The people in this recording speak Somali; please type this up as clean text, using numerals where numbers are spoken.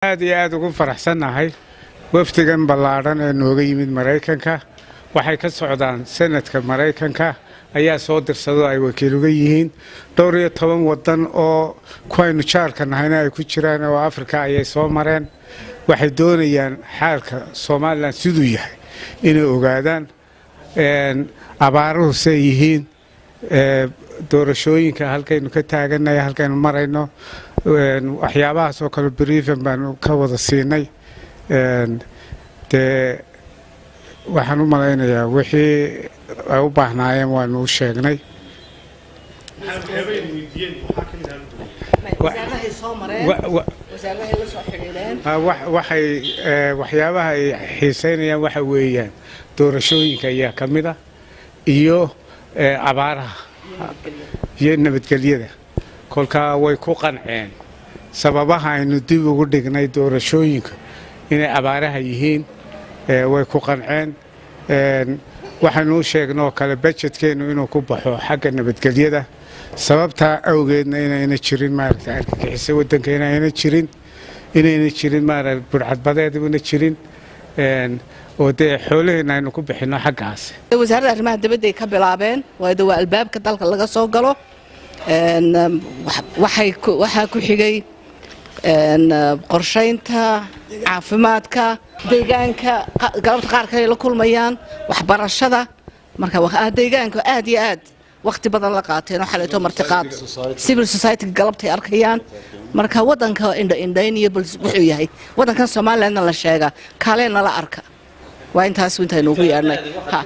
Aad iyo aad ugu faraxsannahay wafdigan ballaadhan ee nooga yimid Maraykanka. Waxay ka socdaan Senate-ka Maraykanka ayaa soo dirsado, ay wakiil uga yihiin dhowr iyo toban wadan oo kuwaynu jaarka nahayna ay ku jiraan oo Afrika ayay soo mareen. Waxay doonayaan xaalka Somaliland siduu yahay inay ogaadaan, abaaruhu say yihiin, doorashooyinka halkaynu ka taagannahay, halkaynu marayno, waxyaabahaas oo kale. Briefing baanu ka wada siinay. Dee waxaan u malaynayaa wixii ay u baahnaayeen waanu u sheegnay. Waxyaabay weydiiyeen waxaa ka mid ah Wasaaradahay soo mareen, wasaaradahay la soo xidhiidheen. Waxay waxyaabaha ay xiiseynayaan waxa weeyaan doorashooyinka ayaa ka mid ah iyo abaaraha iyo nabadgelyada. Kolkaa way ku qanceen sababaha aynu dib ugu dhignay doorashooyinka inay abaaraha yihiin, way ku qanceen. Waxaynu u sheegnoo kale budget-keennu inuu ku baxo xagga nabadgelyada, sababtaa awgeedna inayna jirin, maaragta, argagixiso waddanka inayna jirin, inayna jirin, maaragta, burcadbadeed una jirin, oo dee xoolaheenna aynu ku bixinno xaggaas. Wasaaradda Arrimaha Dibadda ay ka bilaabeen, waayo waa albaabka dalka laga soo galo. Waxaa ku xigay qorshaynta, caafimaadka, deegaanka. Galabta qaar kale la kulmayaan, waxbarashada. Marka deegaanka aad iyo aad waqti badan la qaateen oo xaleeto martiqaad civil society galabtay arkayaan. Marka wadanka indha indhayn iyo bal wuxuu yahay wadankan Somalilandna la sheegaa, kaalena la arka. Waa intaas intaynu ugu yeedhnay.